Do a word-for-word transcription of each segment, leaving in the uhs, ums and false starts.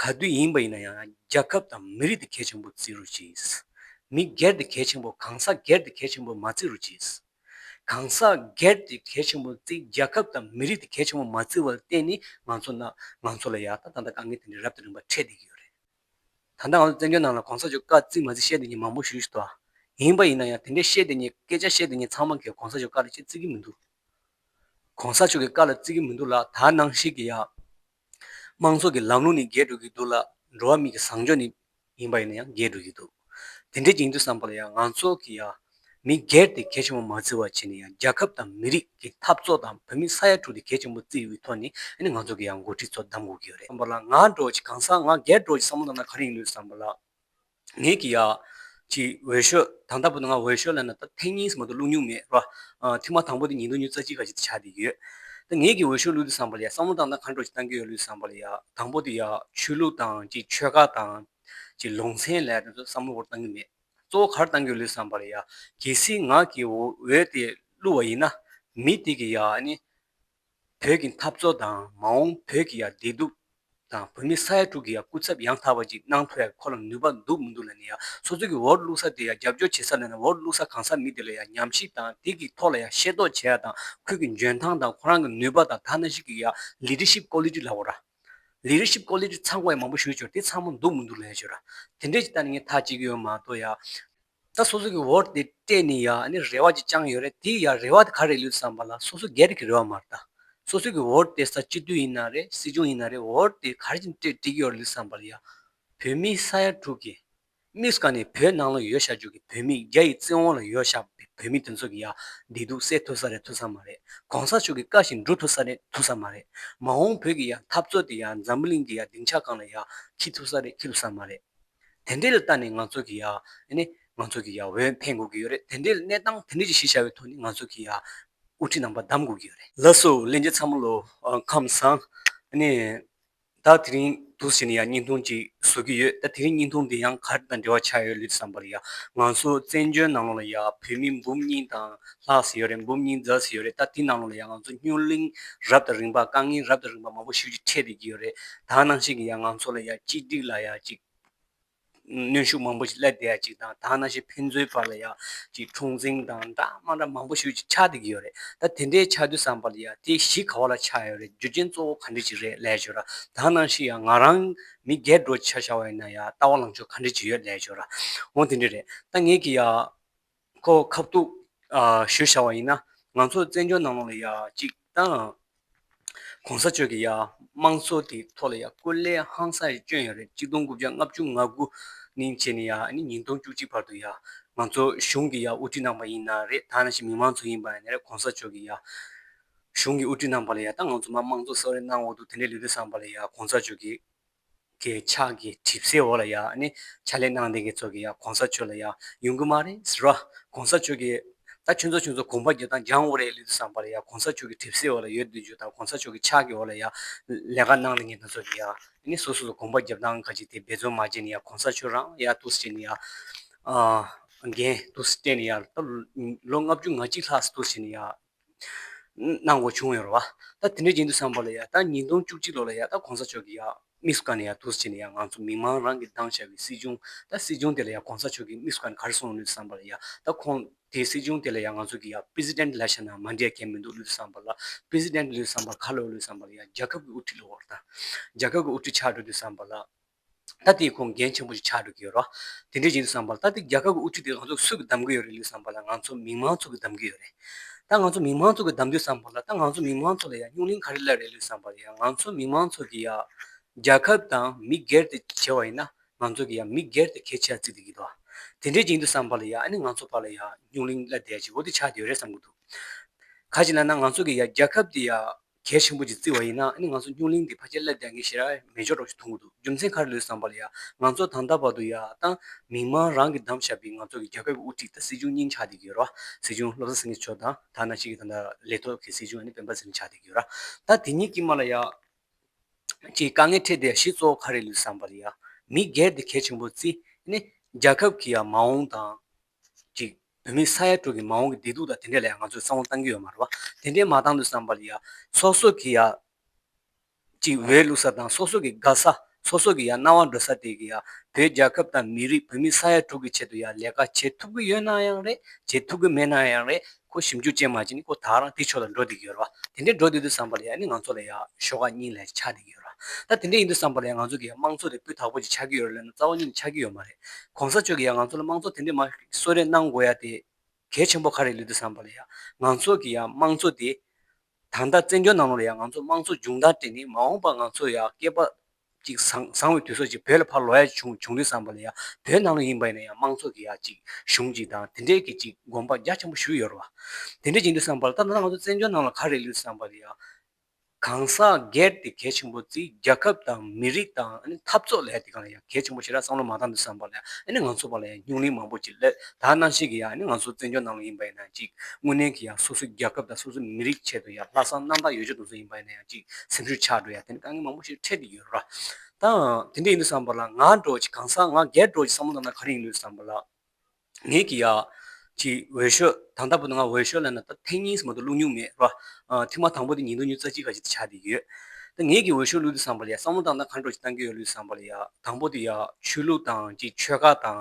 ག་དུས་ཡིན་པ་ཡིན་ན་ཡང་རྒྱལ་ཁབ་དང་མི་རིགས་དེ་གལ་ཆེན་པོ་བརྩི་རོགས་གྱིས། མི་སྒེར་དེ་གལ་ཆེན་པོ། གང་ཟག་སྒེར་དེ་གལ་ཆེན་པོ་མ་བརྩི་རོགས་གྱིས། གང་ཟག་སྒེར་དེ་གལ་ཆེན་པོ་བརྩི། རྒྱལ་ཁབ་དང་མི་རིགས་དེ་གལ་ཆེན་པོ་མ་བརྩི་བར་བརྟེན་ནས་ང་ཚོ་ན་ང་ཚོ་ལ་ཡ་ད་ད་ལྟ་དཀའ་ངལ་དེ་འདྲ་རབ་དང་རིམ་པ་འཕྲད་བསྡད་ཀྱི་ཡོད་རེད། ད་ལྟ་ང་ཚོ་བཙན་བྱོལ་ནང་ལ་གོང་ས་མཆོག་བཀའ་བརྩི་མ་བརྩི་བཤད་བསྡད་མཁན་མང་པོ་ཞིག་ཞིག་འདུག་ཡིན་པ་ཡིན་ན་ཡང་དེ་འདྲའི་བཤད་བསྡད་མཁན། སྐད་ཆ་བཤད་བསྡད་མཁན་ཚང་མ་གིས་གོང་ས་མཆོག་བཀའ་ལ་ཅིག་བརྩི་གི་མི་འདུག་གོང་ས་མཆོག་གི་བཀའ་ལ་བརྩི་གི་མི་འདུག་ལ། ད་ནང་བཞིན་གྱི་ཡ། དམངས་གཙོ་གི་ལམ་ལུགས་ནི་རྒྱས་འགྲོ་གི་འདུག་ལ། འགྲོ་བ་མི་གི་བཟང་སྤྱོད་ནི་ཡིན་པ་ཡིན་ན་ཡང་རྒྱས་འགྲོ་གི་འདུག་དེ་འདྲའི་ཅིག་ཡིན་དུས་ཙམ་པ་ལ་ཡང་ང་ཚོ་གི་ཡ། མི་སྒེར་དེ་གལ་ཆེན་པོ་མ་བརྩི་བ་བྱས་ནས་ཡང་རྒྱལ་ཁབ་དང་མི་རིགས་ཀྱི་འཐབ་རྩོད་དང་བོད་མི་ས་ཡ་དྲུག་དེ་གལ་ཆེན་པོ་བརྩི་བའི་ཐོག་ནས་ཨ་ནི་ང་ཚོ་གི་ཡང་འགོ་ཁྲིད་ཚོ་གདམ་དགོས་ཀྱི་ཡོད་རེད། ཙམ་པ་ལ་ང་འདྲ་བོ་ཅིག་གང་ཟག་ང་སྒེར་འདྲ་བོ་ཅིག་བསམ་བློ་བཏང་ན་ག་རེ་ཡིན་ལོས་ཙམ་པ་ལ། ངེད་ཀྱི་ཡ། ཅིག་འོས་ཤོག་ད་ལྟ་བར་དུ་ང་འོས་ཤོག་ལབ་ན་ད་ཐེངས་གཉིས་མ་གཏོགས་བླུགས་མྱོང་མེད་ར། ཨ། ཐེངས་མ་དང་པོ་དེ་ཉིས་སྟོང་ཉི་ཤུ་རྩ་གཅིག་ག་ཅིག་ཆགས་བསྡད་ཀྱི་ཡོད། ད་ངེད་ཀྱི་འོས་ཤོག་བླུགས་དུས་ཙམ་པ་ལ་ཡ་བསམ་བློ་བཏང་ན་ག་འདྲ་ཅིག་བཏང་གི་ཡོད་ལོས་ཙམ་པ་ལ་ཡ། དང་པོ་དེ་ཡ་ཆོས་ལུགས་དང་ཅིག་ཆོལ་ཁ་དང་ཅིག་ལུང་ཚན་ལབ་ཡ་དེ་ཚོ་བསམ་བློ་འོར་བཏང་གི་མེད། གཙོ་བོ་ག་རེ་བཏང་གི་ཡོད་ལོས་ཙམ་པ་ལ་ཡ། གལ་སྲིད་ང་གི་འོ་འོས་དེ་བླུགས་པ་ཡིན་ན། མི་དེ་གི་ཡ་ཨ་ནི། བོད་ཀྱི་འཐབ་རྩོད་དང་མ་འོངས་བོད་ཀྱི་ཡ་བདེ་སྡུག་དང་བོད་མི་ས་ཡ་དྲུག་གི་ཡ་སྐུ་ཚབ་ཡང་དག་པ་ཅིག་གནང་ཐུབ་ཡ་ཁོ་ལ་ནུས་པ་འདུག་མི་འདུག་ལབ་ནས་ཡ། སོ་སོ་གི་འོ་བླུགས་ས་དེ་ཡ་རྒྱབ་སྐྱོར་བྱེད་ས་ལབ་ན། འོ་བླུགས་ས་གང་ཟག་མི་དེ་ལ་ཡ་ཉམས་ཞིབ་དང་དེ་གི་ཐོག་ལ་ཡ་ཤེས་རྟོགས་བྱེད་ཡ་དང་ཁོའི་གི་འཇོན་ཐང་དང་ཁོ་རང་གི་ནུས་པ་དང་ད་ནང་བཞིན་གྱི་ཡ་ལི་ཌར་ཤིབ་ཀོ་ལི་ཊི་ལབ་དགོས་ར། ལི་ཌར་ཤིབ་ཀོ་ལི་ཊི་ཚང་བ་ཡ་མང་པོ་ཞིག་ཡོད་ཅོག་དེ་ཚང་མ་འདུག་མི་འདུག་ལབ་ཡ་ཅོག་ར། དེ་འདྲས་ཅིག་ལྟ་ནས་ངས་ཐག་བཅད་ཀྱི་ཡོད་མ་གཏོགས་ཡ། ད་སོ་སོ་གི་འོ་དེ་སྤྲད་ནས་ཡ་ཨ་ནི་རེ་བ་ཅིག་བཅངས་ཡོད་རེད། དེ་ཡ་རེ་བ་དེ་ག་རེ་ལོས་བསམ་པ་ལ་སོ་སོ་སྒེར་གྱི་རེ་བ་མ་རེད་ད། སོ་སོ་གི་འོ་དེ་ས་སྤྱི་འཐུས་ཡིན་ན་རེད། སྲིད་སྐྱོང་ཡིན་ན་རེད། འོ་དེ་ག་རེ་ཅིག་སྤྲད་སྤྲད་ཀྱི་ཡོད་རེད་ལོས་བསམ་པ་ལ་ཡ། བོད་མི་ས་ཡ་དྲུག་གི་དམིགས་སུ་བཀར་ནས་བོད་ནང་ལ་ཡོད་བཞག་རྒྱུ་གི་བོད་མི། རྒྱ་ཡི་བཙན་དབང་ལ་ཡོད་བཞག་པའི་བོད་མི་དེ་ཚོ་གི་ཡ་བདེ་སྡུག་སེལ་ཐུབ་ས་རེད། ཐུབ་ས་མ་རེད། གོང་ས་མཆོག་གི་བཀའ་བཞིན་སྒྲུབ་ཐུབ་ས་རེད། ཐུབ་ས་མ་རེད། མ་འོངས་བོད་ཀྱི་ཡ་འཐབ་རྩོད་དེ་ཡ་འཛམ་བུ་གླིང་གི་ཡ་སྡིངས་ཆ་སྒང་ལ་ཡ་འཁྱེར་ཐུབ་ས་རེད། འཁྱེར་ཐུབ་ས་མ་རེད། དེ་འདྲའི་ལ་ལྟ་ནས་ང་ཚོ་གི་ཡ་ཨ་ནི་ང་ཚོ་གི་ཡ་འོས་འཕེན་དགོས་ཀྱི་ཡོད་རེད། དེ་འདྲའི་གནས་སྟངས་དེ་འདྲའི་ཅིག་གཞི་བཞག་པའི་ཐོག་ནས་ང་ཚོ་གི་ཡ་དབུ་ཁྲིད་རྣམ་པ་གདམ་དགོས་ཀྱི་ཡོད་རེད། ལགས་སོ། ལྷན་རྒྱས་ཚང་མ་ལོ། ཨ། ཁམས་བཟང་། ཨ་ནི། ད་དེ་རིང་འདུག་སེ་བྱས་ནས་ཡ་བརྙན་ཐུང་ཅིག་བཟོ་གི་ཡོད། ད་དེ་རིང་བརྙན་ཐུང་འདི་ཡང་ག་རེ་དང་འབྲེལ་བ་ཆགས་ཡོད་ལོས་བསམ་པ་ལ་ཡ། ང་ཚོ་བཙན་བྱོལ་ནང་ལོགས་ལ་ཡ་བོད་མི་འབུམ་གཉིས་དང་ལྷག་ཙམ་ཡོད་རེད། འབུམ་གཉིས་ཙམ་ཡོད་རེད། ད་དེ་ནང་ལོགས་ལ་ཡ་ང་ཚོ་བརྙན་ལེན་རབ་དང་རིམ་པ་དཀའ་ངལ་རབ་དང་རིམ་པ་མང་པོ་ཞིག་ཅིག་འཕྲད་བསྡད་ཀྱི་ཡོད་རེད། ད་ནང་བཞིན་གྱི་ཡ་ང་ཚོ་ལ་ཡ་གཅིག་སྒྲིལ་ལ་ཡ་ཅིག་གནོན་ཤུགས་མང་པོ་ཞིག་སླེབས་བསྡད་ཡ་ཅིག་དང་། ད་ནང་བཞིན་ཕན་ཚུན་བར་ལ་ཡ་ཅིག་འཁྲུག་འཛིང་དང་འདྲ་མ་འདྲ་མང་པོ་ཞིག་ཅིག་ཆགས་བསྡད་ཀྱི་ཡོད་རེད། ད་དེ་འདྲའི་ཆགས་དུས་ཙམ་པ་ལ་ཡ་དེ་གཞི་ག་བ་ལ་ཆགས་ཡོད་རེད། རྒྱུ་རྐྱེན་གཙོ་བོ་ག་འདྲ་ཅིག་རེད་ལབ་ཡ་ཅོག་ར། ད་ནང་བཞིན་ཡ་ང་རང་མི་སྒེར་འདྲ་བོ་ཆ་བཞག་པ་ཡིན་ན་ཡ་ལྟ་བ་ལངས་ཕྱོགས་ག་འདྲ་ཅིག་ཡོད་ལབ་ཡ་ཅོག་ར། འོ་དེ་འདྲ་རེད། ད་ངེད་ཀྱི་ཡ་ཁོ་ཁ་ཐུག་ཨ་ཞུ་བྱ་བ་ཡིན་ན། ང་ཚོ་བཙན་བྱོལ་ནང་ལོགས་ལ་ཡ་གཅིག་དང་། གོང་ས་མཆོག་གིས་ཡ་དམངས་གཙོ་དེའི་ཐོག་ལ་ཡ་སྐུ་ལས་ཧང་སང་ཞིག་བསྐྱོན་ཡོད་རེད། གཅིག་སྟོང་དགུ་བརྒྱ་ལྔ་བཅུ་ང་དགུ་ནས་བྱས་ནས་ཡ་ཨ་ནི་ཉིས་སྟོང་བཅུ་གཅིག་བར་དུ་ཡ་ང་ཚོ་གཞུང་གི་ཡ་དབུ་ཁྲིད་རྣམ་པ་ཡིན་ན་རེད། ད་ནང་བཞིན་མི་མང་ཚོ་ཡིན་པ་ཡིན་ན་རེད། གོང་ས་མཆོག་གིས་ཡ་གཞུང་གི་དབུ་ཁྲིད་རྣམ་པ་ལ་ཡ་ད་ང་ཚོ་མ་དམངས་གཙོ་གསོལ་རས་གནང་འོག་ཏུ་དེ་འདྲའི་ལུས་དུས་ཙམ་པ་ལ་ཡ་གོང་ས་མཆོག་གི་གི་ཕྱག་གི་གྲིབ་སེལ་འོག་ལ་ཡ་ཨ་ནི་ཕྱག་ལས་གནང་བསྡད་མཁན་ཚོ་གི་ཡ་གོང་ས་མཆོག་ལ་ཡ་ཡོང་གི་མ་རེད་ཟེར་བ། གོང་ས་མཆོག་གི་ད་ཁྱོད་ཚོ་ཁྱོད་ཚོ་དགོངས་པ་རྒྱབ་སྟངས་སྦྱང་དགོས་རེད་ལབ་དུས་ཙམ་པ་ལ་ཡ་གོང་ས་མཆོག་གི་གྲིབ་སེལ་འོག་ལ་ཡོད་སྡོད་རྒྱུ་དང་གོང་ས་མཆོག་གི་ཕྱག་གི་འོག་ལ་ཡ་ལས་ཀ་གནང་བསྡད་མཁན་དེ་ཚོ་གི་ཡ་ཨ་ནི་སོ་སོ་ཚོ་དགོངས་པ་རྒྱབ་སྟངས་ག་ཅིག་དེ་འབད་བརྩོན་མ་བྱས་ནས་ཡ་གོང་ས་མཆོག་རང་ཡ་འདུག་སེ་བྱས་ནས་ཡ་ཨ་འགན་འདུག་སེ་སྤྲད་ནས་ཡ་ད་ལོ་ལྔ་བཅུ་ང་གཅིག་ལྷག་འདུག་སེ་བྱས་ནས་ཡ། གནང་དགོས་བྱུང་ཡོད་རེད་བ། ད་དེ་འདྲ་ཡིན་དུས་ཙམ་པ་ལ་ཡ་ད་ཉིས་སྟོང་བཅུ་གཅིག་ལོ་ལ་ཡ་ད་གོང་ས་མཆོག་གིས་ཡ་དམིགས་སུ་བཀར་ནས་ཡ་འདུག་སེ་བྱས་ནས་ཡ་ང་ཚོ་མི་མང་རང་གིས་བདམས་བཞག་པའི་སྲིད་གཞུང་། ད་སྲིད་གཞུང་དེ་ལ་ཡ་གོང་ས་མཆོག་གིས་དམིགས་སུ་བཀར་ནས་ག་རེ་གསུངས་ཡོད་དུས་ཙམ་པ་ལ་ཡ་ད་ཁོང་དེའི་སྲིད་གཞུང་དེ་ལ་ཡ་ང་ཚོ་གིས་ཡ་པི་རེ་སི་ཌེན་ཊི་ལབ་བཞག་ན་མ་འགྲིག་ཡ་གང་ཡང་མི་འདུག་ལབ་དུས་ཙམ་པ་ལ། པི་རེ་སི་ཌེན་ཊི་ལབ་དུས་ཙམ་པ་ག་ལབ་ལབ་དུས་ཙམ་པ་ལ་ཡ་རྒྱལ་ཁབ་ཀྱི་དབུ་ཁྲིད་ལབ་དགོས་རེད། ད་རྒྱལ་ཁབ་ཀྱི་དབུ་ཁྲིད་ཆགས་འགྲོ་དུས་ཙམ་པ་ལ། ད་དེ་ཁོང་འགན་ཆེན་པོ་ཞིག་ཆགས་འགྲོ་གི་ཡོད་རེད། དེ་འདྲ་ཡིན་དུས་ཙམ་པ་ལ་ད་དེ་རྒྱལ་ཁབ་ཀྱི་དབུ་ཁྲིད་དེ་ང་ཚོ་སུ་གིས་བདམས་ཀྱི་ཡོད་རེད་ལབ་དུས་ཙམ་པ་ལ་ང་ཚོ་མི་མང་ཚོ་གིས་བདམས་ཀྱི་ཡོད་རེད། ད་ང་ཚོ་མི་མང་ཚོ་གིས་བདམས་དུས་ཙམ་པ་ལ་ད་ང་ཚོ་མི་མང་ཚོ་ལ་ཡང་རྙོག་གླེང་ག་རེ་སླེབས་རེད་ལབ་དུས་ཙམ་པ་ལ་ཡང་ང་ཚོ་མི་མང་ཚོ་གིས་ཡ་རྒྱལ་ཁབ་དང་མི་སྒེར་དེ་བྱས་པ་ཡིན་ན་ང་ཚོ་གིས་ཡ་མི་སྒེར་དེ་གལ་ཆེ་བརྩི་བསྡད་ཀྱི་འདུག་དེ་འདྲ་ཡིན་དུས་ཙམ་པ་ལ་ཡ་ཨ་ནི་ང་ཚོ་བར་ལ་ཡ་རྙོག་གླེང་སླེབས་བསྡད་ཡ་ཅིག་འོ་དེ་ཆགས་བསྡད་ཡོད་རེད་བསམ་གྱི་འདུག་ག་ཅི་ལབ་ན་ང་ཚོ་གིས་ཡ་རྒྱལ་ཁབ་དེ་ཡ་གལ་ཆེན་པོ་ཅིག་བརྩི་བ་ཡིན་ན་ཨ་ནི་ང་ཚོ་རྙོག་གླེང་འདི་ཕལ་ཆེར་སླེབས་བསྡད་མཁན་ཞེ་དྲག་མེད་ཆོག་འདྲ་ཞིག་མཐོང་གི་འདུག་རྒྱུ་མཚན་ག་རེ་ལབ་དུས་ཙམ་པ་ལ་ཡ་ང་ཚོ་ད་ལྟ་བར་དུ་ཡ་ད་མི་མང་རང་གིས་བདམས་བཞག་པའི་ང་ཚོ་གི་རྒྱལ་ཁབ་ཀྱི་དབུ་ཁྲིད་ད་སྲིད་སྐྱོང་གཉིས་ཆགས་བསྡད་ཀྱི་ཡོད་རེད་བ། སྲིད་སྐྱོང་བློ་བཟང་སེང་གེ་མཆོག་དང་ད་ནང་བཞིན་གྱི་ད་ལྟ་ལས་ཐོག་གི་སྲིད་སྐྱོང་ཨ་ནི་སྤེན་པ་ཚེ་རིང་ཆགས་བསྡད་ཀྱི་ཡོད་རེད། ད་དེ་གཉིས་དཀྱིལ་མ་ལ་ཡ་ཅིག་དཀའ་ངལ་འཕྲད་བསྡད་ཡ་གཞི་གཙོ་བོ་ག་རེ་ལབ་དུས་ཙམ་པ་ལ་ཡ་མི་སྒེར་དེ་གལ་ཆེན་པོ་བརྩི། ཨ་ནི་རྒྱལ་ཁབ་ཀྱི་ཡ་མ་འོངས་དང་ཅིག་བོད་མི་ས་ཡ་དྲུག་གི་མ་འོངས་ཀྱི་བདེ་སྡུག་དང་དེ་འདྲ་ལ་ཡང་ང་ཚོས་བསམ་བློ་བཏང་གི་ཡོད་མ་རེད་བ། དེ་འདྲའི་མ་བཏང་དུས་ཙམ་པ་ལ་ཡ་སོ་སོ་གི་ཡ་ཅིག་འོས་བླུགས་ས་དང་སོ་སོ་གི་དགའ་ས་ སོ་སོ་གི་ཡ་རྣ་བ་འགྲོ་ས་དེ་གི་ཡ་བོད་རྒྱལ་ཁབ་དང་མི་རིགས། བོད་མི་ས་ཡ་དྲུག་གི་ཆེད་དུ་ཡ་ལས་ཀ་བྱེད་ཐུབ་ཀྱི་ཡོད་ན་ཡང་རེད། བྱེད་ཐུབ་ཀྱི་མེད་ན་ཡང་རེད། ཁོ་ཞིབ་འཇུག་བྱས་མ་བྱས་ནི་ཁོ་ད་རང་དེ་ཕྱོགས་ལ་འགྲོ་བསྡད་ཀྱི་ཡོད་རེད་བ། དེ་འདྲའི་འགྲོ་བསྡད་དུས་ཙམ་པ་ལ་ཡ་ནི་ང་ཚོ་ལ་ཡ་ཤོག་ཁག་གཉིས་ལ་ཆགས་བསྡད་ཀྱི་ཡོད་རེད། ད་དེ་འདྲ་ཡིན་དུས་ཙམ་པ་ལ་ཡ་ང་ཚོ་གི་ཡ་དམངས་གཙོ་དེ་སྤུས་དག་པོ་ཅིག་ཆགས་ཀྱི་ཡོད་རེད་ལབ་ན་རྩ་བ་ཉིད་ནས་ཆགས་ཀྱི་ཡོད་མ་རེད། གོང་ས་མཆོག་གི་ཡ་ང་ཚོ་ལ་དམངས་གཙོ་དེ་འདྲ་མ་གསོལ་རས་གནང་དགོས་ཡ་དེ་གལ་ཆེན་པོ་ག་རེ་ལབ་དུས་ཙམ་པ་ལ་ཡ་ང་ཚོ་གི་ཡ་དམངས་གཙོ་དེ་ད་ལྟ་བཙན་བྱོལ་ནང་ལོགས་ལ་ཡང་ང་ཚོ་དམངས་གཙོ་མཇུག་མཐར་སྤྲད་ནས་མ་འོངས་པར་ང་ཚོ་ཡང་སྐྱེས་པ་ཅིག་བཟང་བཟང་བའི་དུས་ཚོད་ཅིག་བོད་ལ་ཕར་ལོག་ཡ་བྱུང་བྱུང་དུས་ཙམ་པ་ལ་ཡང་བོད་ནང་ལ་ཡིན་པ་ཡིན་ན་ཡང་དམངས་གཙོ་གི་ཡ་ཅིག་གཞུང་ཅིག་དང་དེ་འདྲའི་གི་ཅིག་དགོངས་པ་རྒྱ་ཆེན་པོ་ཞུ་ཡོད་རེད་བ། དེ་འདྲ་ཡིན་དུས་ཙམ་པ་ལ་ད་ལྟ་ང་ཚོ་བཙན་བྱོལ་ནང་ལ་ག་རེ་ཡོད་དུས་ཙམ་པ་ལ་ཡང་གང་ཟག་སྒེར་དེ་གལ་ཆེན་པོ་བརྩིས། རྒྱལ་ཁབ་དང་མི་རིགས་དང་ཨ་ནི་འཐབ་རྩོད་ལས་དེ་གང་ལ་ཡང་གལ་ཆེན་པོ་ཞེ་དྲག་བསམ་བློ་མ་བཏང་དུས་ཙམ་པ་ལ་ཡང་ཨ་ནི་ང་ཚོ་བར་ལ་ཡང་རྙོག་གླེང་མང་པོ་ཅིག་སླེབས། ད་ནང་བཞིན་གྱི་ཡང་ཨ་ནི་ང་ཚོ་བཙན་བྱོལ་ནང་ལ་ཡིན་པ་ཡིན་ན་ཅིག་དངོས་གནས་ཀྱི་ཡང་སོ་སོའི་རྒྱལ་ཁབ་དང་སོ་སོའི་མི་རིགས་ཆེད་དུ་ཡང་ལྷག་བསམ་རྣམ་དག་ཡོད་ཆོག་དེ་ཚོ་ཡིན་པ་ཡིན་ན་ཡང་ཅིག་སེམས་ཤུགས་ཆག་འགྲོ་ཡ་དེ་ནི་དཀའ་ངལ་མང་པོ་ཞིག་འཕྲད་དེ་ཡོད་ར། ད་དེ་འདྲ་ཡིན་དུས་ཙམ་པ་ལ་ང་འདྲ་བོ་ཅིག་གང་ཟག་ང་སྒེར་འདྲ་བོ་ཅིག་བསམ་བློ་བཏང་ན་ག་རེ་ཡིན་དུས་ཙམ་པ་ལ། ངེད་ཀྱི་ཡ། ཅིག་འོས་ཤོག་ད་ལྟ་བར་དུ་ང་འོས་ཤོག་ལབ་ན་ད་ཐེངས་གཉིས་མ་གཏོགས་བླུགས་མྱོང་མེད་ར། ཨ་ཐེངས་མ་དང་པོ་དེ་ཉིས་སྟོང་ཉི་ཤུ་རྩ་གཅིག་ག་ཅིག་ཆགས་བསྡད་ཡོད། ད་ངེད་ཀྱི་འོས་ཤོག་བླུགས་དུས་ཙམ་པ་ལ་ཡ་བསམ་བློ་བཏང་ན་ག་འདྲ་ཅིག་བཏང་གི་ཡོད་བླུགས་དུས་ཙམ་པ་ལ་ཡ་དང་པོ་དེ་ཡ་ཆོས་ལུགས་དང་ཅིག་ཆོལ་ཁ་དང་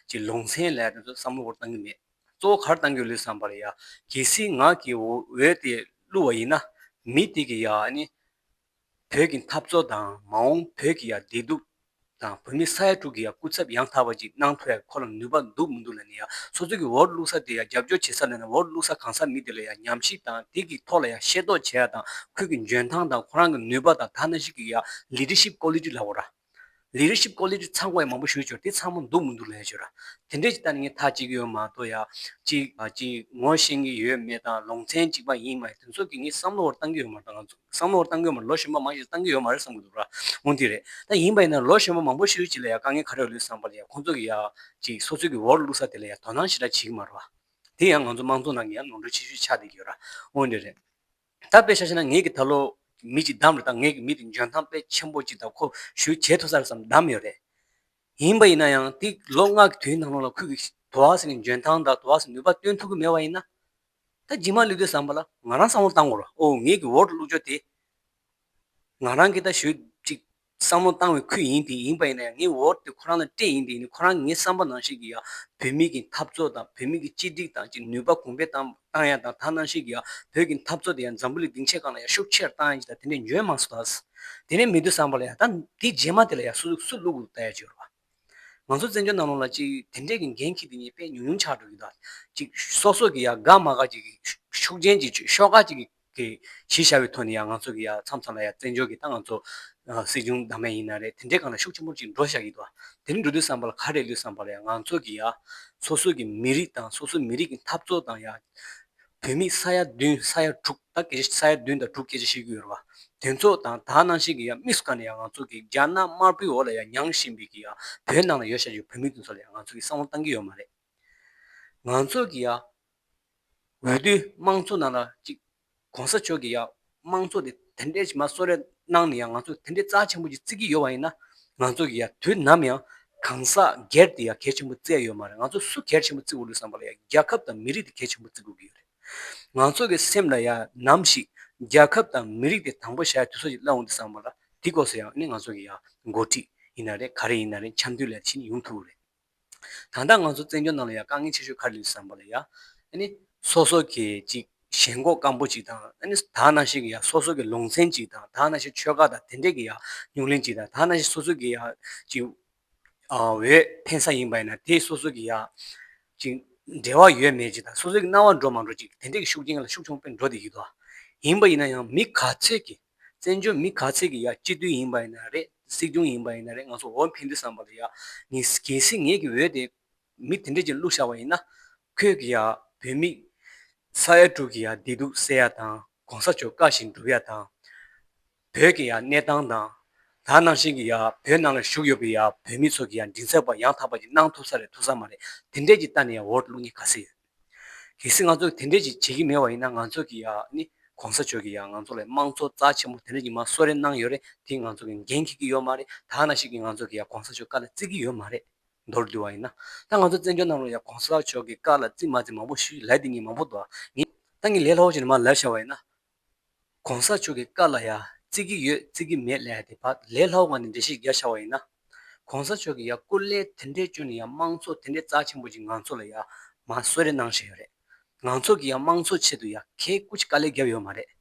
ཅིག་ལུང་ཚན་ལབ་དེ་ཚོ་བསམ་བློ་འཁོར་བཏང་གི་མེད། གཙོ་བོ་ག་རེ་བཏང་གི་ཡོད་བླུགས་དུས་ཙམ་པ་ལ་ཡ་གལ་སྲིད་ང་གི་འོས་འོས་དེ་བླུགས་པ་ཡིན་ན་མི་དེ་གི་ཡ་ཨ་ནི། བོད་ཀྱི་འཐབ་རྩོད་དང་མ་འོངས་བོད་ཀྱི་ཡ་བདེ་སྡུག་དང་བོད་མི་ས་ཡ་དྲུག་གི་ཡ་སྐུ་ཚབ་ཡང་དག་པ་ཅིག་གནང་ཐུབ་ཡ་ཁོ་ལ་ནུས་པ་འདུག་མི་འདུག་ལབ་ནས་ཡ་སོ་སོ་གི་འོ་བླུགས་ས་དེ་ཡ་རྒྱབ་སྐྱོར་བྱེད་ས་ལབ་ན་འོ་བླུགས་ས་གང་ས་མི་དེ་ལ་ཡ་ཉམས་ཞིབ་དང་དེ་གི་ཐོག་ལ་ཡ་ཤེས་རྟོགས་བྱེད་ཡ་དང་ཁོས་ཀྱི་འཇོན་ཐང་དང་ཁོ་རང་གི་ནུས་པ་དང་ད་ནང་བཞིན་གྱི་ཡ་ལི་ཌར་ཤིབ་ཀོ་ལི་ཊི་ལབ་དགོས་ར། ལི་ཌར་ཤིབ་ཀོ་ལི་ཊི་ཚང་དགོས་ཡ་མང་པོ་ཞིག་ཡོད་ཅོ་དེ་ཚང་མ་འདུག་མི་འདུག་ལབ་ཡ་ཅོ་ར། དེ་འདྲས་ཅིག་ལྟ་ནས་ངས་ཐག་བཅད་ཀྱི་ཡོད་མ་གཏོགས་ཡ། ཅིག་ཨ་ཅིག་ངོ་ཤེས་ཀྱི་ཡོད་མེད་དང་ལུང་ཚན་གཅིག་པ་ཡིན་མ་ཡིན་དེ་ཚོ་གི་ངས་བསམ་བློ་བར་བཏང་གི་ཡོད་མ་རེད། ད་ང་ཚོ་བསམ་བློ་བར་བཏང་གི་ཡོད་མ་རེད། ལོ་གཞོན་པ་མང་ཞིག་བཏང་གི་ཡོད་མ་རེད་བསམ་གི་འདུག་ར། འོན་ཏེ་རེད། ད་ཡིན་པ་ཡིན་ན་ལོ་གཞོན་པ་མང་པོ་ཞིག་ཅིག་ལ་ཡ་དཀའ་ངལ་ག་རེ་ཡོད་ལུས་བསམ་པ་ལ་ཡ་ཁོང་ཚོ་གི་ཡ་ཅིག་སོ་སོ་གི་འོར་བླུགས་ས་དེ་ལ་ཡ་དོ་སྣང་ཞེ་དྲག་བྱེད་ཀྱི་མ་རེད་བ། དེ་ཡང་ང་ཚོ་དམངས་གཙོ་ནང་གི་ཡང་ནོར་འཁྲུལ་ཆེ་ཤོས་ཆགས་བསྡད་ཀྱི་ཡོད་ར། འོན་ཏེ་རེད། ད་དཔེ་ཆ་བཞག་ན་ངེད་ཀྱི་ད་ལོ་མི་གཅིག་བདམས་རེད། ད་ངེད་ཀྱི་མི་དེ་འཇོན་ཐང་དཔེ་ཆེན་པོ་གཅིག་དང་ཁོ་ཞུ་བྱེད་ཐུབ་ས་རེད་བསམ་བདམས་ཡོད་རེད། ཡིན་པ་ཡིན་ན་ཡང་དེ་ལོ་ལྔ་གི་དུས་ནང་ལོགས་ལ་ཁོས་ཀྱི་དོ་བ་ཟེར་ནས་འཇོན་ཐང་དང་དོ་བ་ཟེར་ནུས་པ་སྟོན་ཐུབ་ཀྱི་མེད་པ་ཡིན་ན། ད་རྗེས་མ་སླེབས་དུས་ཙམ་པ་ལ་ང་རང་བསམ་བློ་བཏང་དགོས་རེད། ཨོ་ངེད་ཀྱི་འོ་བླུགས་ཕྱོགས་དེ། ང་རང་གིས་ད་ཞུ་ཅིག་བསམ་བློ་བཏང་བའི་ཁུལ་ཡིན་དེ་ཡིན་པ་ཡིན་ན་ཡང་ངའི་འོ་དེ་ཁོ་རང་ལ་སྤྲད་ཡིན་དེ་ཡིན་ཁོ་རང་གི་ངའི་བསམ་པ་ནང་བཞིན་གྱི་ཡང་བོད་མི་གི་འཐབ་རྩོད་དང་བོད་མི་གི་གཅིག་སྒྲིལ་དང་ཅིག་ནུས་པ་གོང་འཕེལ་བཏང་བཏང་ཡ་དང་ད་ནང་བཞིན་གྱི་ཡང་བོད་ཀྱི་འཐབ་རྩོད་དེ་ཡང་འཛམ་བུ་གླིང་སྡིངས་ཆའི་སྒང་ལ་ཡང་ཤུགས་ཆེར་བཏང་ཡ་ཅིག་དང་དེ་འདྲས་འཇོན་མང་སོང་ད། དེ་ནས་མེད་དུས་ཙམ་པ་ལ་ཡང་ད་དེ་རྗེས་མ་དེ་ལ་ཡང་སུ་སུ་བླུག་བླུག་བཏང་ཡ་ཅིག་ཡོད་རེད་བ། ང་ཚོ་བཙན་བྱོལ་ནང་ལོགས་ལ་ཅིག་དེ་འདྲས་ཀྱི་འགན་འཁྱེར་དེ་ཉིད་དཔེ་ཉུང་ཉུང་ཆགས་འགྲོ་གི་འདུག་ཅིག་སོ་སོ་གི་ཡང་དགའ་མ་དགའ་ཅིག་ཤུགས་རྐྱེན་ཅིག་ཤོག་ཁག་ཅིག་གི་གི་གཞི་བཞག་པའི་ཐོག་ནས་ཡང་ང་ཚོ་གི་ཡ་མཚམས་མཚམས་ལ་ཡ་བཙན་བྱོལ་གི་ད་ང་ཚོ་ཨ་སྲིད་སྐྱོང་བདམས་ཡ་ཡིན་ན་རེད། དེ་འདྲའི་སྒང་ལ་ཤུགས་ཆེན་པོ་ཅིག་འགྲོ་བཞག་གི་འདུག་དེ་འདྲ་འགྲོ་དུས་ཙམ་པ་ལ་ག་རེ་ལུས་ཙམ་པ་ལ་ཡ་ང་ཚོ་གི་ཡ་སོ་སོ་གི་མི་རིགས་དང་སོ་སོ་མི་རིགས་ཀྱི་འཐབ་རྩོད་དང་ཡ་བོད་མི་ས་ཡ་བདུན་ས་ཡ་དྲུག་ད་སྐད་ཆ་ས་ཡ་བདུན་དང་དྲུག་སྐད་ཆ་བཤད་ཀྱི་ཡོད་རེད་བ། དེ་ཚོ་དང་ད་ནང་བཞིན་གི་ཡ་དམིགས་སུ་བཀར་ནས་ཡ་ང་ཚོ་གི་རྒྱ་ནག་དམར་པོའི་འོག་ལ་ཡ་མྱངས་བཞིན་པའི་གི་ཡ་བོད་ནང་ལ་ཡོད་བཞག་ཡོད་བོད་མི་དེ་ཚོ་ལ་ཡ་ང་ཚོ་གི་བསམ་བློ་བཏང་གི་ཡོད་མ་རེད། ང་ཚོ་གི་ཡ། འོས་བསྡུའི་དམངས་གཙོ་ནང་ལ་གཅིག་གོང་ས་མཆོག་གིས་ཡང་དམངས་གཙོ་དེ་དེ་འདྲས་ཅིག་མར་གསོལ་རས་གནང་ནས་ཡང་ང་ཚོ་དེ་འདྲས་རྩ་ཆེན་པོ་ཅིག་བརྩི་གི་ཡོད་པ་ཡིན་ན། ང་ཚོ་གིས་ཡང་དུས་ནམ་ཡང་གང་ཟག་སྒེར་དེ་ཡང་གལ་ཆེན་པོ་བརྩི་ཡ་ཡོད་མ་རེད། ང་ཚོ་སུ་གལ་ཆེན་པོ་བརྩི་དགོས་རེད་བསམ་པ་ལ་ཡང་རྒྱལ་ཁབ་དང་མི་རིགས་དེ་གལ་ཆེན་པོ་བརྩི་དགོས་ཀྱི་ཡོད་རེད། ང་ཚོ་གི་སེམས་ལ་ཡང་ནམ་ཞིག་རྒྱལ་ཁབ་དང་མི་རིགས་དེ་དང་པོ་བཞག་ཡ་དུས་ཚོད་ཅིག་སླེབས་འོང་དུས་ཙམ་པ་ལ་དེ་སྐབས་སུ་ཡང་ནི་ང་ཚོ་གི་ཡང་འགོ་ཁྲིད་ཡིན་ན་རེད། ག་རེ་ཡིན་ན་རེད། འཆམ་མཐུན་ལས་ཕྱིན་ཡོང་ཐུབ་ཀྱི་རེད། ད་ལྟ་ང་ཚོ་བཙན་བྱོལ་ནང་ལ་ཡང་དཀའ་ངལ་ཆེ་ཤོས་ག་རེ་ཡོད་བསམ་པ་ལ་ཡ། ཨ་ནི་སོ་སོ་གི་ཅིག་ཞེན་ཁོག་སྐམ་པོ་ཅིག་དང་ཨ་ནི་ད་ནང་བཞིན་གྱི་ཡ་སོ་སོ་གི་ལུང་ཚན་ཅིག་དང་ད་ནང་བཞིན་ཆོལ་ཁ་དང་དེ་འདྲས་ཀྱི་ཡ་རྙོག་གླེང་ཅིག་དང་ད་ནང་བཞིན་སོ་སོ་གི་ཡ་ཅིག་ཨ་འོས་འཕེན་ས་ཡིན་པ་ཡིན་ན་དེ་སོ་སོ་གི་ཡ་ཅིག་འབྲེལ་བ་ཡོད་མེད་ཅིག་དང་སོ་སོ་གི་རྣ་བ་འགྲོ་མ་འགྲོ་ཅིག་དེ་འདྲས་ཀྱི་ཤུགས་རྐྱེན་ལ་ཤུགས་ཆུང་དཔེ་འགྲོ་བསྡད་ཀྱི་འདུག་ཡིན་པ་ཡིན་ན་ཡང་མི་ག་ཚོད་ཀྱིས། བཙན་བྱོལ་མི་ག་ཚོད་ཀྱིས་ཡ་སྤྱི་འཐུས་ཡིན་པ་ཡིན་ན་རེད། སྲིད་སྐྱོང་ཡིན་པ་ཡིན་ན་རེད། ང་ཚོ་འོས་འཕེན་དུས་ཙམ་པ་ལ་ཡ་ངས་གལ་སྲིད་ངེད་ཀྱི་འོས་དེ་མི་དེ་འདྲས་ཀྱིས་བླུགས་བཞག་པ་ཡིན་ན། ཁོས་ཀྱི་ཡ་བོད་མི་ས་ཡ་དྲུག་གི་ཡ་བདེ་སྡུག་སེལ་ཡ་དང་གོང་ས་མཆོག་བཀའ་བཞིན་སྒྲུབ་ཡ་དང་། བོད་ཀྱི་ཡ་གནས་སྟངས་དང་། ད་ནང་བཞིན་གྱི་ཡ་བོད་ནང་ལ་བཞུགས་ཡོད་པའི་ཡ་བོད་མི་ཚོ་གི་ཡ་མགྲིན་ཚབ་པ་ཡང་དག་པ་ཅིག་གནང་ཐུབ་ས་རེད་ཐུབ་ས་མ་རེད། དེ་འདྲས་ཀྱི་ལྟ་ནས་ཡ་འོས་བླུགས་མཁན་ག་ཚོད་ཡོད། གལ་སྲིད་ང་ཚོ་དེ་འདྲས་ཅིག་བྱེད་ཀྱི་མེད་པ་ཡིན་ན་ང་ཚོ་གི་ཡ་ནི་གོང་ས་མཆོག་གི་ཡ་ང་ཚོ་ལ་དམངས་གཙོ་རྩ་ཆེན་པོ་དེ་འདྲས་ཀྱི་མར་གསོལ་རས་གནང་ཡོད་རེད། དེ་ང་ཚོ་གི་འགན་འཁྱེར་གྱི་ཡོད་མ་རེད། ད་ནང་བཞིན་གྱི་ང་ཚོ་གི་ཡ་གོང་ས་མཆོག་བཀའ་ལ་བརྩི་གི་ཡོད་མ་རེད། མདོར་བསྡུས་པ་ཡིན་ན་ད་ང་ཚོ་བཙན་བྱོལ་ནང་ལ་ཡ་གོང་ས་མཆོག་གི་བཀའ་ལ་བརྩི་མ་བརྩི་མང་པོ་ཞིག་ལབ་བསྡད་མཁན་མང་པོ་འདུག་ངས་ད་ངས་ལས་སླ་པོ་ཞིག་ནས་མར་ལབ་བཞག་པ་ཡིན་ན། གོང་ས་མཆོག་གི་བཀའ་ལ་ཡ་ བརྩི་གི་ཡོད་བརྩི་གི་མེད་ལབ་ཡ་དེ་ཕར་ལས་སླ་བོ་ངང་ནས་འགྲེལ་བཤད་རྒྱག་བྱ་བ་ཡིན་ན། གོང་ས་མཆོག་གིས་ཡ་སྐུ་ལས་དེ་འདྲས་བསྐྱོན་ནས་ཡ་དམངས་གཙོ་དེ་འདྲས་རྩ་ཆེན་པོ་ཅིག་ང་ཚོ་ལ་ཡ་མར་གསོལ་རས་གནང་བཞག་ཡོད་རེད། ང་ཚོ་གིས་ཡ་དམངས་གཙོ་ཆེད་དུ་ཡ་གལ་སྐུ་ཅིག་དཀའ་ལས་བརྒྱབ་ཡོད་མ་རེད།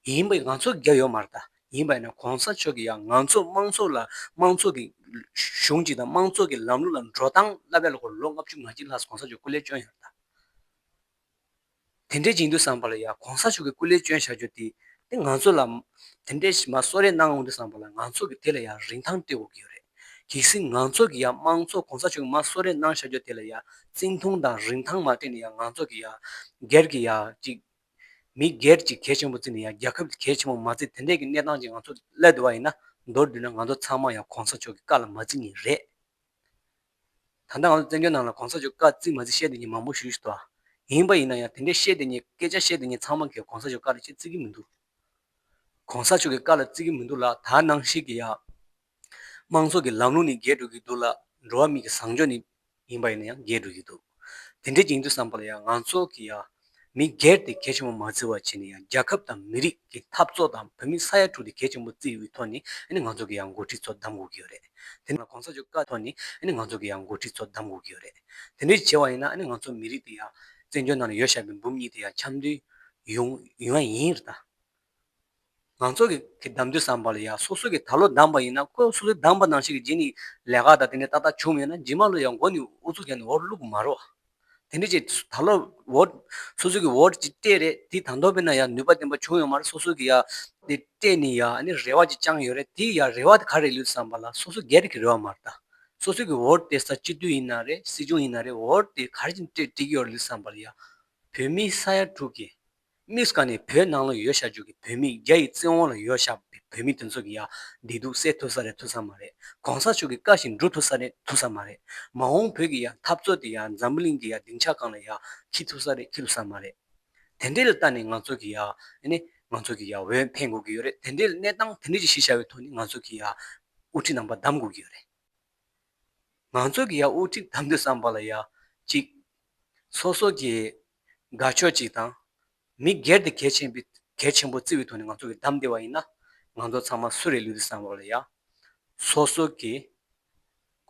ཡིན་པ་ཡིན་ང་ཚོ་བརྒྱབ་ཡོད་མ་རེད་ད། ཡིན་པ་ཡིན་ན་གོང་ས་མཆོག་གིས་ཡ་ང་ཚོ་དམངས་གཙོ་ལ་དམངས་གཙོ་གི་གཞུང་ཅིག་དང་དམངས་གཙོ་གི་ལམ་ལུགས་ལ་འགྲོ་སྟངས་བསླབ་ཡ་ལ་ཁོ་ལོ་ལྔ་བཅུ་ང་གཅིག་ལྷག་གོང་ས་མཆོག་སྐུ་ལས་བསྐྱོན་ཡོད་རེད་ད། དེ་འདྲའི་ཅིག་ཡིན་དུས་ཙམ་པ་ལ་ཡ་གོང་ས་མཆོག་གི་སྐུ་ལས་བསྐྱོན་བཞག་རྒྱུ་དེ་དེ་ང་ཚོ་ལ་དེ་འདྲའི་ཞིག་མར་གསོལ་རས་གནང་འོང་དུས་ཙམ་པ་ལ་ང་ཚོ་གི་དེ་ལ་ཡ་རིན་ཐང་སྤྲད་དགོས་ཀྱི་ཡོད་རེད། གལ་སྲིད་ང་ཚོ་གི་ཡ་དམངས་གཙོ་གོང་ས་མཆོག་གི་མར་གསོལ་རས་གནང་བཞག་རྒྱུ་དེ་ལ་ཡ་བརྩི་མཐོང་དང་རིན་ཐང་མ་སྤྲད་ནས་ཡ་ང་ཚོ་གི་ཡ་སྒེར་གི་ཡ་ཅིག་མི་སྒེར་གྱི་གལ་ཆེན་པོ་བརྩིས་ནས་ཡ་རྒྱལ་ཁབ་ཀྱི་གལ་ཆེན་པོ་མ་བརྩིས་དེ་འདྲའི་གི་གནས་སྟངས་ཅིག་ང་ཚོ་སླེབས་འདུག་པ་ཡིན་ན། མདོར་བསྡུས་ན་ང་ཚོ་ཚང་མ་ཡང་གོང་ས་མཆོག་གི་བཀའ་ལ་མ་བརྩི་མཁན་རེད། ད་ལྟ་ང་ཚོ་བཙན་བྱོལ་ནང་ལ་གོང་ས་མཆོག་བཀའ་བརྩི་མ་བརྩི་བཤད་བསྡད་མཁན་མང་པོ་ཞིག་ཞིག་འདུག། ཡིན་པ་ཡིན་ན་ཡང་དེ་འདྲའི་བཤད་བསྡད་མཁན་སྐད་ཆ་བཤད་བསྡད་མཁན་ཚང་མ་གིས་གོང་ས་མཆོག་བཀའ་ལ་ཅིག་བརྩི་གི་མི་འདུག། གོང་ས་མཆོག་གི་བཀའ་ལ་བརྩི་གི་མི་འདུག་ལ། ད་ནང་བཞིན་གྱི་ཡ། དམངས་གཙོ་གི་ལམ་ལུགས་ནི་རྒྱས་འགྲོ་གི་འདུག་ལ། འགྲོ་བ་མི་གི་བཟང་སྤྱོད་ནི་ཡིན་པ་ཡིན་ན་ཡང་རྒྱས་འགྲོ་གི་འདུག། དེ་འདྲའི་ཅིག་ཡིན་དུས་ཙམ་པ་ལ་ཡང་ང་ཚོ་གི་ཡ། མི་སྒེར་དེ་གལ་ཆེན་པོ་མ་བརྩི་བ་བྱས་ནས་ཡང་རྒྱལ་ཁབ་དང་མི་རིགས་ཀྱི་འཐབ་རྩོད་དང་བོད་མི་ས་ཡ་དྲུག་དེ་གལ་ཆེན་པོ་བརྩི་བའི་ཐོག་ནས་ཨ་ནི་ང་ཚོ་གི་ཡང་འགོ་ཁྲིད་ཚོ་གདམ་དགོས་ཀྱི་ཡོད་རེད། དེ་ནི་གོང་ས་མཆོག་བཀའ་ཐོག་ནས་ཨ་ནི་ང་ཚོ་གི་ཡང་འགོ་ཁྲིད་ཚོ་གདམ་དགོས་ཀྱི་ཡོད་རེད། དེ་འདྲའི་བྱས་པ་ཡིན་ན་ཨ་ནི་ང་ཚོ་མི་རིགས་དེ་ཡང་བཙན་བྱོལ་ནང་ལ་ཡོད་བཞག་པའི་འབུམ་གཉིས་དེ་ཡང་འཆམ་མཐུན་ཡོང་ཡོང་ཡ་ཡིན་རེད་ད། ང་ཚོ་གི་གི་གདམ་དུས་ཙམ་པ་ལ་ཡ་སོ་སོ་གི་ད་ལོ་གདམ་པ་ཡིན་ན་ཁོ་སོ་སོའི་གདམ་པ་ནང་བཞིན་གི་རྗེས་ནས་ལས་ཀ་དང་དེ་འདྲ་ཏག་ཏག་བྱུང་མེད་ན་རྗེས་མ་ལོ་ཡང་མགོ་ནས་ཨུ་ཚུགས་རྒྱག་ནས་འོར་བླུག་མ་རོགས། དེ་འདྲ་ཅིག་ད་ལོ་འོ་སོ་སོ་གི་འོ་ཅིག་སྤྲད་རེད། དེ་ད་དུང་དཔེར་ན་ཡ་ནུས་པ་ལྡན་པ་བྱུང་ཡོད་མ་རེད། སོ་སོ་གི་ཡ་དེ་སྤྲད་ནས་ཡ་ཨ་ནི་རེ་བ་ཅིག་བཅངས་ཡོད་རེད། དེ་ཡ་རེ་བ་དེ་ག་རེ་ལུས་བསམ་པ་ལ་སོ་སོ་སྒེར་གྱི་རེ་བ་མ་རེད་ད། སོ་སོ་གི་འོ་དེ་ས་སྤྱི་འཐུས་ཡིན་ན་རེད། སྲིད་སྐྱོང་ཡིན་ན་རེད། འོ་དེ་ག་རེ་ཅིག་སྤྲད་སྤྲད་ཀྱི་ཡོད་རེད་ལུས་བསམ་པ་ལ་ཡ་བོད་མི་ས་ཡ་དྲུག་གི་དམིགས་སྒང་ནས་བོད་ནང་ལ་ཡོད་བཞག་རྒྱུ་གི་བོད་མི་རྒྱ་ཡི་བཙན་འོག་ལ་ཡོད་བཞག་པའི་བོད་མི་དེ་ཚོ་གི་ཡ་བདེ་སྡུག་སེལ་ཐུབ་ས་རེད། ཐུབ་ས་མ་རེད། གོང་ས་མཆོག་གི་བཀའ་བཞིན་སྒྲུབ་ཐུབ་ས་རེད། ཐུབ་ས་མ་རེད། མ་འོངས་བོད་ཀྱི་ཡ་འཐབ་རྩོད་དེ་ཡ་འཛམ་བུ་གླིང་གི་ཡ་སྡིངས་ཆ་སྒང་ལ་ཡ་འཁྱེར་ཐུབ་ས་རེད། འཁྱེར་ཐུབ་ས་མ་རེད། དེ་འདྲའི་ལ་ལྟ་ནས་ང་ཚོ་གི་ཡ་ཨ་ནི་ང་ཚོ་གི་ཡ་འོས་འཕེན་དགོས་ཀྱི་ཡོད་རེད། དེ་འདྲའི་གནས་སྟངས་དེ་འདྲའི་ཅིག་གཞི་བཞག་པའི་ཐོག་ནས་ང་ཚོ་གི་ཡ་དབུ་ཁྲིད་རྣམ་པ་གདམ་དགོས་ཀྱི་ཡོད་རེད། ང་ཚོ་གི་ཡ་དབུ་ཁྲིད་གདམ་དུས་ཙམ་པ་ལ་ཡ་གཅིག་སོ་སོ་གི་དགའ་ཕྱོགས་གཅིག་དང་མི་སྒེར་དེ་གལ་ཆེན་པོ་གལ་ཆེན་པོ་བརྩི་བའི་ཐོག་ནས་ང་ཚོ་གི་གདམ་བསྡད་པ་ཡིན་ན་ང་ཚོ་ཚང་མ་སུ་རེད་ལུས་དུས་ཙམ་པ་ལ་ཡ་སོ་སོ་གི་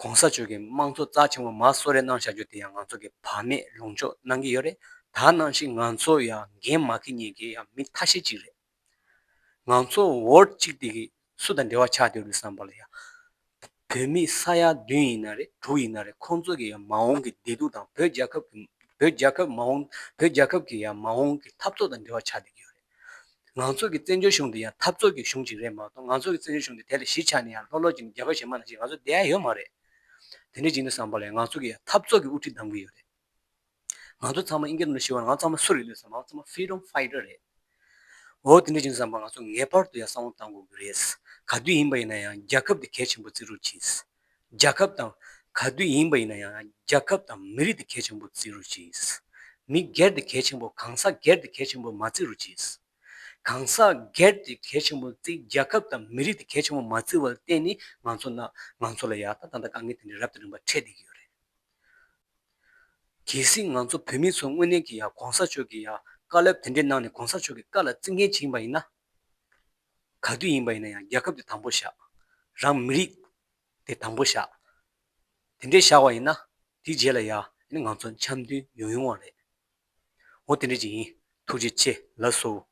གོང་ས་མཆོག་གི་དམངས་གཙོ་རྩ་ཆེན་པོ་མར་གསོལ་རས་གནང་བཞག་རྒྱུ་དེ་ཡང་ང་ཚོ་གི་བག་མེད་ལོངས་སྤྱོད་གནང་གི་ཡོད་རེད། ད་ནང་བཞིན་ང་ཚོ་ཡང་འགན་མ་འཁྱེར་མཁན་གྱི་ཡང་མི་ཐ་ཤལ་གཅིག་རེད། ང་ཚོ་འོ་གཅིག་དེ་གི་སུ་དང་འབྲེལ་བ་ཆགས་བསྡད་ཡོད་རེད་བསམ་པ་ལ་ཡ། བོད་མི་ས་ཡ་བདུན་ཡིན་ན་རེད། དྲུག་ཡིན་ན་རེད། ཁོང་ཚོ་གི་ཡང་མ་འོངས་ཀྱི་བདེ་སྡུག་དང་བོད་རྒྱལ་ཁབ་ཀྱི་བོད་རྒྱལ་ཁབ་མ་འོངས་བོད་རྒྱལ་ཁབ་ཀྱི་ཡང་མ་འོངས་ཀྱི་འཐབ་རྩོད་དང་འབྲེལ་བ་ཆགས་བསྡད་ཀྱི་ཡོད་རེད། ང་ཚོ་གི་བཙན་བྱོལ་གཞུང་དེ་ཡང་འཐབ་རྩོད་ཀྱི་གཞུང་ཅིག་རེད་མ་གཏོགས་ང་ཚོ་གི་བཙན་བྱོལ་གཞུང་དེ་དེ་ལ་གཞི་ཆགས་ནས་ཡང་ལྷོད་ལྷོད་ཅིག་ནས་རྒྱ་གར་གཞན་མ་ནང་བཞིན་ང་ཚོ་བསྡད་ཡ་ཡོད་མ་རེད། དེ་འདྲ་ཅིག་ཡིན་དུས་ཙམ་པ་ལ་ང་ཚོ་གི་ཡང་འཐབ་རྩོད་ཀྱི་དབུ་ཁྲིད་གདམ་གྱི་ཡོད་རེད། ང་ཚོ་ཚང་མ་ཨིན་སྐད་ནང་ཞུས་པ་ན་ང་ཚང་མ་སུ་རེད་ལབ་ཙང་ང་ཚང་མ་freedom fighter་རེད། འོ་དེ་འདྲ་ཅིག་བསམ་པ་ང་ཚོ་ངེས་པར་དུ་ཡང་བསམ་བློ་བཏང་དགོས་ཀྱི་རེད། ག་དུས་ཡིན་པ་ཡིན་ན་ཡང་རྒྱལ་ཁབ་དེ་གལ་ཆེན་པོ་བརྩི་རོགས་གྱིས། རྒྱལ་ཁབ་དང་ག་དུས་ཡིན་པ་ཡིན་ན་ཡང་རྒྱལ་ཁབ་དང་མི་རིགས་དེ་གལ་ཆེན་པོ་བརྩི་རོགས་གྱིས། མི་སྒེར་དེ་གལ་ཆེན་པོ་གང་ཟག་སྒེར་དེ་གལ་ཆེན་པོ་མ་བརྩི་རོགས་གྱིས། གང་ཟག་སྒེར་དེ་གལ་ཆེན་པོ་བརྩི། རྒྱལ་ཁབ་དང་མི་རིགས་དེ་གལ་ཆེན་པོ་མ་བརྩི་བར་བརྟེན་ནས་ང་ཚོ་ན་ང་ཚོ་ལ་ཡ་ད་ད་ལྟ་དཀའ་ངལ་དེ་འདྲ་རབ་དང་རིམ་པ་འཕྲད་བསྡད་ཀྱི་ཡོད་རེད། གལ་སྲིད་ང་ཚོ་བོད་མི་ཚོ་དངོས་གནས་ཀྱི་ཡ་གོང་ས་མཆོག་གི་ཡ་བཀའ་སློབ་དེ་འདྲའི་གནང་ནས་གོང་ས་མཆོག་གི་བཀའ་ལ་བརྩི་མཁན་ཅིག་ཡིན་པ་ཡིན་ན། ག་དུས་ཡིན་པ་ཡིན་ན་ཡང་རྒྱལ་ཁབ་དེ་དང་པོ་བཞག་རང་མི་རིགས་དེ་དང་པོ་བཞག་དེ་འདྲའི་བཞག་པ་ཡིན་ན་དེའི་རྗེས་ལ་ཡ་ནི་ང་ཚོ་འཆམ་མཐུན་ཡོང་ཡོང་བ་རེད། འོ་དེ་འདྲ་ཅིག་ཡིན། ཐུགས་རྗེ་ཆེ། ལགས་སོ།